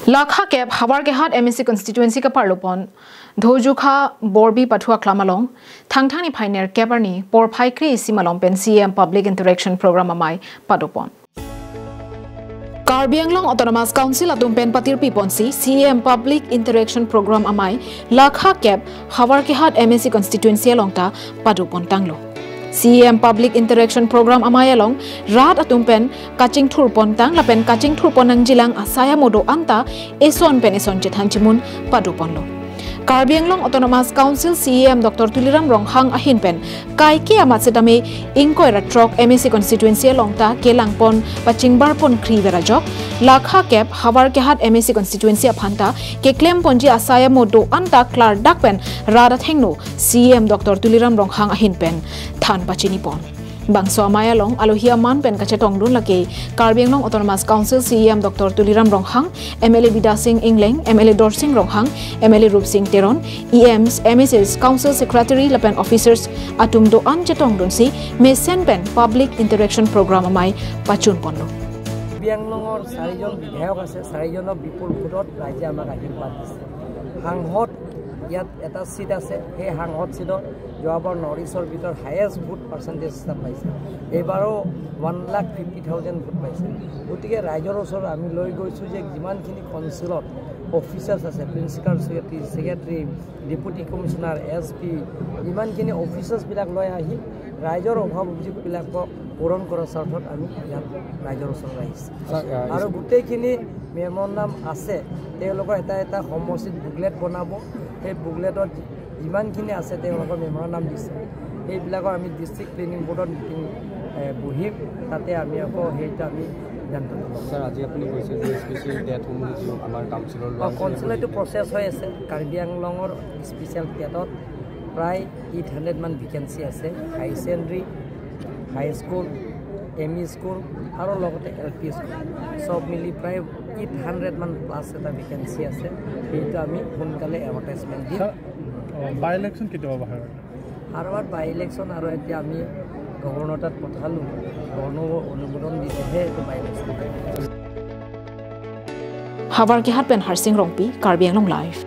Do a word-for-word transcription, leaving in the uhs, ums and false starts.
Lakha kep Howraghat M A C constituency kaparlopon Dhojukha Borbi Pathu Aklam along Thangthang niphai nerkep arni porphai kre-isi malom pen C E M Public Interaction Program amei padopon. Karbi Anglong Autonomous Council atum pen patirpiponsi C E M Public Interaction Program amei lakha kep Howraghat M A C constituency along ta padopon tanglo. C E M Public Interaction Program amei along rat atum pen kachingthurpon tang lapen kachingthurpon nangjilang asai amo do-an ta eson pen eson chethan chimun padoponlo. Karbi Anglong Autonomous Council C E M Doctor Tuliram Ronghang ahin pen kaike amat setame ingkoi ra throk M A C constituency along ta kelangpon pachingbarpon kri vera ajok lakha kep Howraghat M A C constituency aphan ta keklemponji asai amo do-an ta klardak pen rat athengno C E M Doctor Tuliram Ronghang ahin pen than pachinipon. Bangso amei along alohi aman pen kachetongdun lake Karbi Anglong Autonomous Council C E M Doctor Tuliram Ronghang, M L A Bidya Sing Engleng, M L A Dorsing Ronghang, M L A Rupsing Teron, E Ms, M A Cs, Council Secretary lapen officers atum do-an chetongdunsi mesen pen Public Interaction Program amei pachunponlo. Karbi আংলঙৰ চাৰিজন বিধায়ক আছে, চাৰিজনক বিপুল ভোটত ৰাইজে আমাক আশীৰ্বাদ দিছে। সাংসদ ইয়াত এটা ছিট আছে, সেই সাংসদ ছিটত যোৱাবাৰ নৰ্থ ইষ্টৰ ভিতৰত হায়েষ্ট ভোট পাৰ্চেণ্টেজ এটা পাইছে, এইবাৰো ওৱান লাখ ফিফটি থাউজেণ্ড ভোট পাইছে। গতিকে ৰাইজৰ ওচৰত আমি লৈ গৈছোঁ যে যিমানখিনি কাউন্সিলত অফিচাৰ্ছ আছে, principal secretary, secretary, deputy commissioner, S P, ইমানখিনি অফিচাৰ্ছবিলাক লৈ আহি ৰাইজৰ অভাৱ অভিযোগবিলাকক পূৰণ কৰাৰ স্বাৰ্থত আমি ইয়াত ৰাইজৰ ওচৰত আহিছোঁ। ছাৰ, আহ, আৰু গোটেইখিনি মেমৰেণ্ডাম আছে, তেওঁলোকৰ এটা এটা সমষ্টিত বুকলেট বনাব। সেই বুকলেটত যিমানখিনি আছে তেওঁলোকৰ মেমৰেণ্ডাম দিছে, সেইবিলাকৰ আমি ডিষ্ট্ৰিক্ট প্লেনিং বৰ্ডত মিটিং বহিম, তাতে আমি আকৌ সেইটো আমি সিদ্ধান্ত ল'ম। ছাৰ, আজি আপুনি কৈছে যে স্পেচিয়েল টেট সমূহ আমাৰ কাউন্সিলৰ লোৱা কাউন্সিলৰটো প্ৰচেছ হৈ আছে। কাৰ্বি আংলঙৰ স্পেচিয়েল টেটত প্ৰায় এইট হাণ্ড্ৰেড মান ভেকেঞ্চি আছে, high secondary, high school, M E school আৰু লগতে এল পি স্কুল, চব মিলি প্ৰায় এইট হাণ্ড্ৰেড মান প্লাছ এটা ভেকেঞ্চি আছে। সেইটো আমি সোনকালে এডভাৰটাইজমেণ্ট দিম। ছাৰ, বাই ইলেকশ্যন কেতিয়া হ'ব? আৰু এবাৰ বাই ইলেকশ্যন আৰু এতিয়া আমি গভৰ্ণৰ তাত পঠালোঁ, গভৰ্ণৰ অনুমোদন দিলেহে এইটো বাই ইলেকশ্যন হ'ব। Howraghat pen Harsing Rongpi, Karbi Anglong Live.